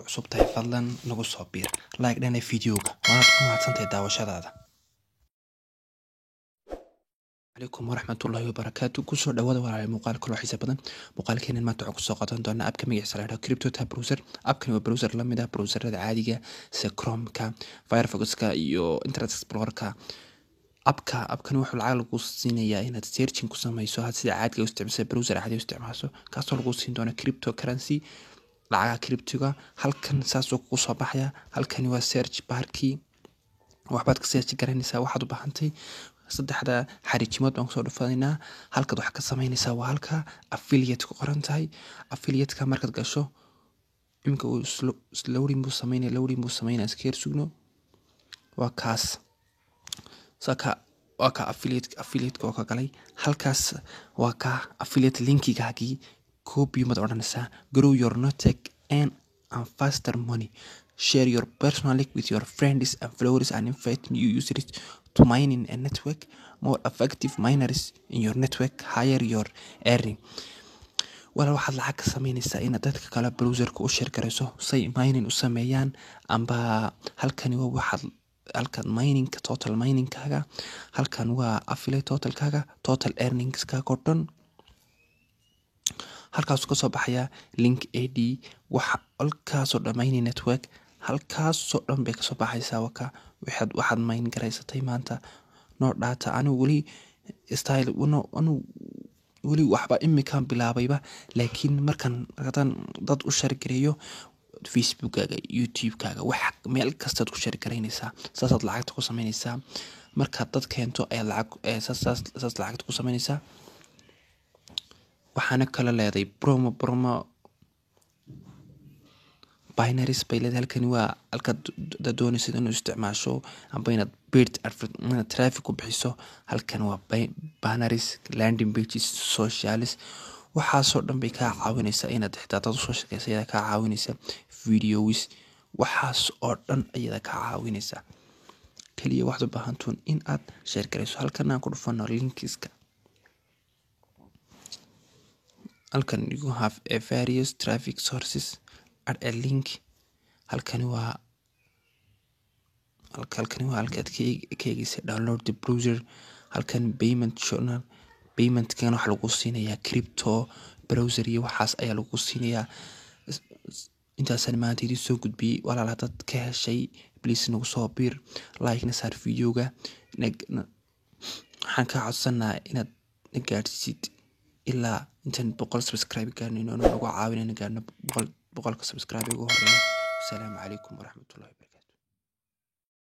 Cusub tahay, fadlan nagu soo biir, like dhana videoga, waanaad ku mahadsantahay daawashadaada. Calaykum waraxmatullaahi wabarakaatu. Kusoo dhawaada, walaalahay, muuqaal kaloo xiisa badan. Muuqaalkeenan maanta waxaan kusoo qaadan doonaa appka magaciisa la yidhaahdo CryptoTab Browser. Appkani waa browser la mid ah browserada caadiga sida Chromeka, Firefoxka iyo Internet Explorerka. Appkani wuxuu lacag lagu siinayaa inaad searching ku sameyso had sida caadiga u isticmaasho, browser caadi u isticmaasho, kaasoo lagu siin doono cryptocurrency, lacagaha cryptoga. Halkan saasoo kugu soo baxaya. Halkani waa search barkii, waxbaad ka search garanaysaa waxaad u baahantay. Saddexda xariijimood baan kusoo dhufanaynaa. Halkaad wax ka sameynaysaa waa halka affiliate ku qoran tahay. Affiliate-ka markaad gasho, iminka uu loading buu sameynaya, loading buu sameynaya, iska yar sugno. Waa kaas, saka waa ka affiliate-ka waa ka galay. Halkaas waa ka affiliate linkigaagii, copy maad odhanaysaa. Grow your network and faster money. Share your personal link with your friends and followers and invite new users to mining a network. More effective miners in your network, higher your earning. Walaal, waxaad lacag ka sameynaysaa inaad dadka kale browserka u share garayso say mining u sameeyaan. Amba halkani waa waxaad halkan miningka, total miningkaaga. Halkan waa affiliate totalkaaga, total earningskaaga oo dhan halkaasuu kasoo baxayaa. Link ad waxa halkaasoo dhan, mining network halkaasoo dhan bay kasoo baxaysaa. Waka waxaad mine garaysatay maanta. No data. Anigu weli style no, anigu weli waxba imikaan bilaabayba, laakiin markaan haddaan dad u share gareeyo, Facebookkaaga, YouTube-kaaga, wax meel kastaad ku share garaynaysaa, saasaad lacagta ku sameynaysaa. Markaad dad keento ayaad lacag saas lacagta ku sameynaysaa. Waxaana kala leeday promo banners bay leedahay. Halkani waa halkaad dad doonaysid inuu isticmaasho amba inaad paid inaad traffic ku bixiso. Halkan waa banners, landing pages, socials, waxaasoo dhan bay kaa caawinaysaa. Inaad xitaa dad usoo shaqeysa iyada kaa caawinaysa, videos, waxaas oo dhan iyada kaa caawinaysa. Kaliya waxaad u baahantuun in aad share garayso. Halkan aan ku dhufano linkiska. Halkan you have a various traffic sources, add a link. Halkani waa halkaad ka eegeysa download the browser. Halkan payment journal, paymentkan waxaa lagu siinayaa crypto browser iyo waxaas ayaa lagu siinayaa. Intaasaan maanta idin soo gudbiyey. Walaal, haddaad ka heshay, please nagu soo biir, like na saar videoga. Waxaan kaa codsanaa inaad na gaadhsiid ilaa intaan 100 subscribe gaarnayno, nagu caawin inaan gaarno 100-ka subscribe ugu horeeya. Asalaamu calaykum waraxmatullahi wabarakatu.